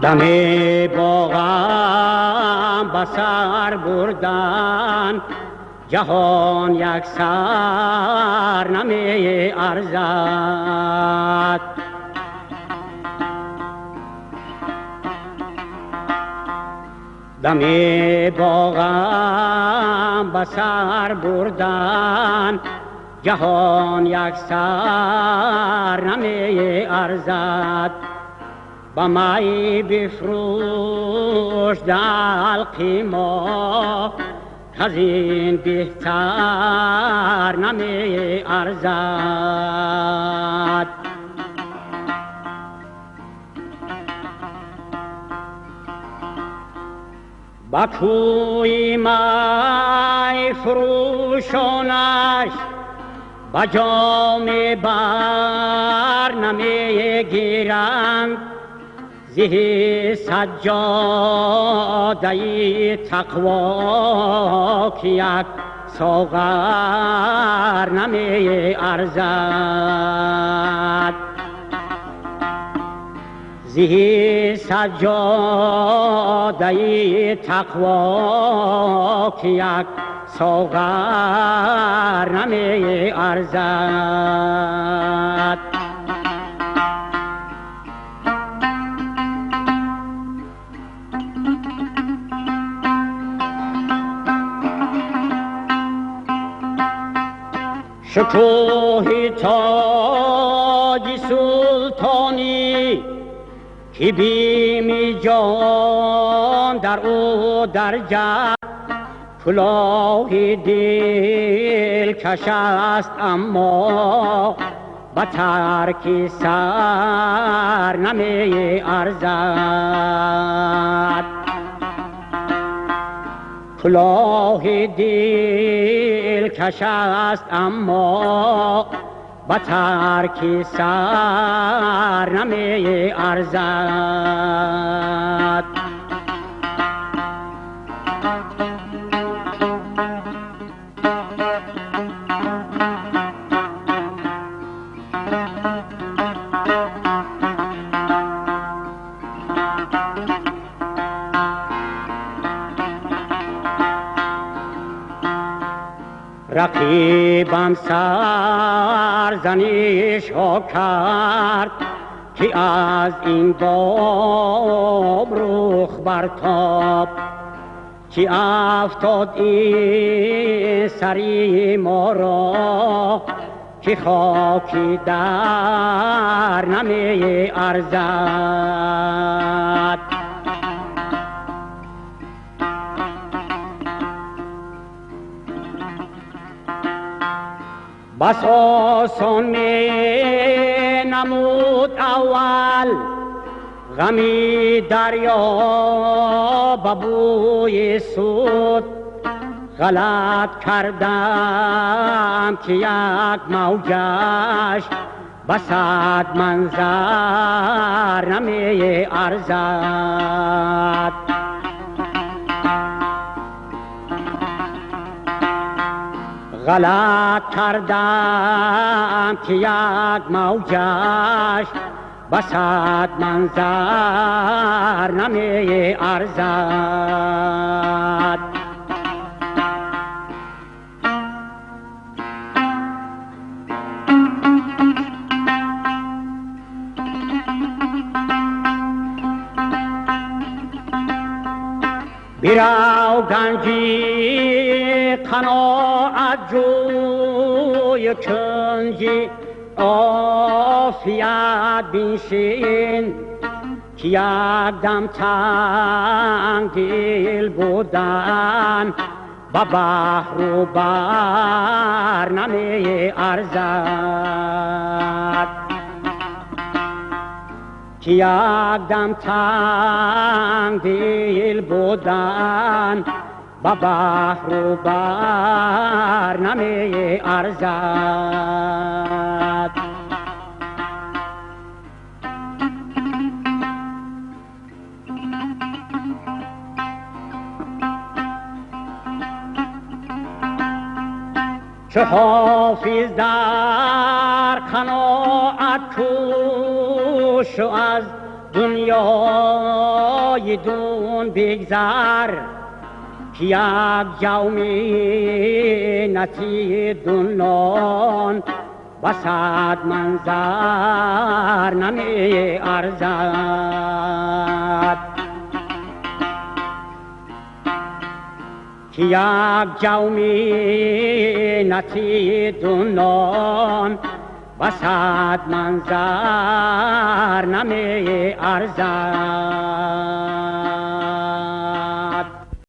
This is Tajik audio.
Дами бо ғам ба сар бурдан ҷаҳон яксар намеарзад. Дами бо ғам ба сар бурдан ҷаҳон яксар намеарзад. Ба май бифрӯш далқи мо каз ин беҳтар намеарзад. Ба кӯи май фурӯшонаш ба ҷоми бар намегиранд. Зиҳи саҷҷодаи тақво ки як соғар намеарзад. Зиҳи саҷҷодаи тақво ки як соғар намеарзад. Шукӯҳи тоҷи султонӣ ки бими ҷон дар ӯ дарҷад, кулоҳи дилкаш аст аммо ба тарки сар намеарзад. Кулоҳи дилкаш аст аммо ба тарки сар намеарзад. Рақибам сарзанишҳо кард ки аз ин боб рух бартоб, ки афтод ин сари моро ки хоки дар намеарзад. Бас осон менамуд аввал ғами дарё ба бӯи суд, ғалат кардам ки як мавҷаш ба сад манзар намеарзад. Ғалат кардам ки як мавҷаш ба сад манзар намеарзад. Бирав ганҷи қаноат ҷӯй кунҷи офият биншин, ки як дам тангдил будан ба баҳру бар намеарзад. Ки як дам тангдил будан ба баҳру бар намеарзад. Чу ҳофиз дар қаноат кӯшу аз Дунёи дун бигзар, ки як ҷавми насидунон ба сад манзар намеарзад. Ки як ҷавми насидунон ба сад манзар намеарзад.